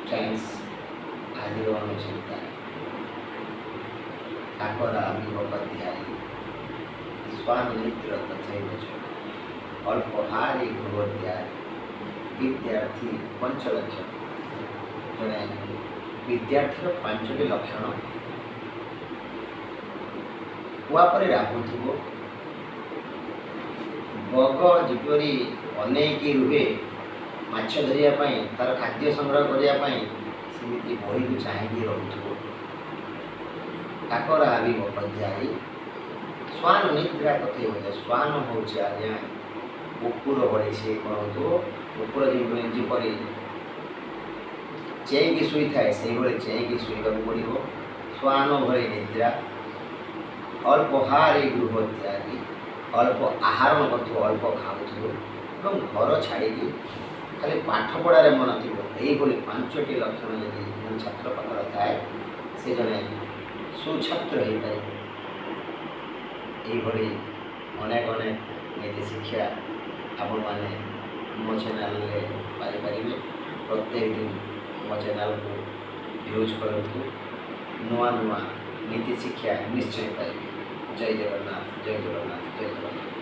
Friends, ଆଜିର ଅନୁଚିନ୍ତା, କାକର ଆବି ବକ ଧ୍ୟାଇ, ଶ୍ୱାନ ନିଦ୍ରା ତଥୈବ ଚ, ଅଳ୍ପହାରୀ ଗୃହତ୍ୟାଗୀ, ବିଦ୍ୟାର୍ଥୀ ପଞ୍ଚଲକ୍ଷଣ। ଜଣେ ବିଦ୍ୟାର୍ଥୀର ପାଞ୍ଚଟି ଲକ୍ଷଣ: କୁଆ ପରି ରାବୁଥିବ, ବଗ ଯେପରି ଅନେଇକି ରୁହେ ମାଛ ଧରିବା ପାଇଁ, ତାର ଖାଦ୍ୟ ସଂଗ୍ରହ କରିବା ପାଇଁ, ସେମିତି ବହିକୁ ଚାହିଁକି ରହୁଥିବ। କାକର ଆବି ବକ ଧ୍ୟାଇ, ଶ୍ୱାନ ନିଦ୍ରା ତଥୈବ ଚ। ଶ୍ୱାନ ହେଉଛି ଆଜ୍ଞା କୁକୁର ଭଳି। ସେ କ'ଣ ହେଉଥିବ? କୁକୁର ଯେପରି ଚେଇଁକି ଶୋଇଥାଏ, ସେଇଭଳି ଚେଇଁକି ଶୋଇବାକୁ ପଡ଼ିବ। ଶ୍ୱାନ ଭଳି ନିଦ୍ରା। ଅଳ୍ପହାରୀ ଗୃହ ତ୍ୟାଗୀ, ଅଳ୍ପ ଆହରଣ କରୁଥିବ, ଅଳ୍ପ ଖାଉଥିବ ଏବଂ ଘର ଛାଡ଼ିକି ଖାଲି ପାଠ ପଢ଼ାରେ ମନ ଥିବ। ଏଇଭଳି ପାଞ୍ଚଟି ଲକ୍ଷଣ ଯଦି ଜଣେ ଛାତ୍ର ପାଖରେ ଥାଏ, ସେ ଜଣେ ସୁଛାତ୍ର ହେଇପାରିବ। ଏଇଭଳି ଅନେକ ଅନେକ ନୀତି ଶିକ୍ଷା ଆପଣମାନେ ମୋ ଚ୍ୟାନେଲରେ ପାଇପାରିବେ। ପ୍ରତ୍ୟେକ ଦିନ ମୋ ଚ୍ୟାନେଲକୁ ଭ୍ୟୁଜ୍ କରନ୍ତୁ, ନୂଆ ନୂଆ ନୀତି ଶିକ୍ଷା ନିଶ୍ଚୟ ପାଇବେ। ଜୟ ଜଗନ୍ନାଥ, ଜୟ ଜଗନ୍ନାଥ, ଜୟ ଜଗନ୍ନାଥ।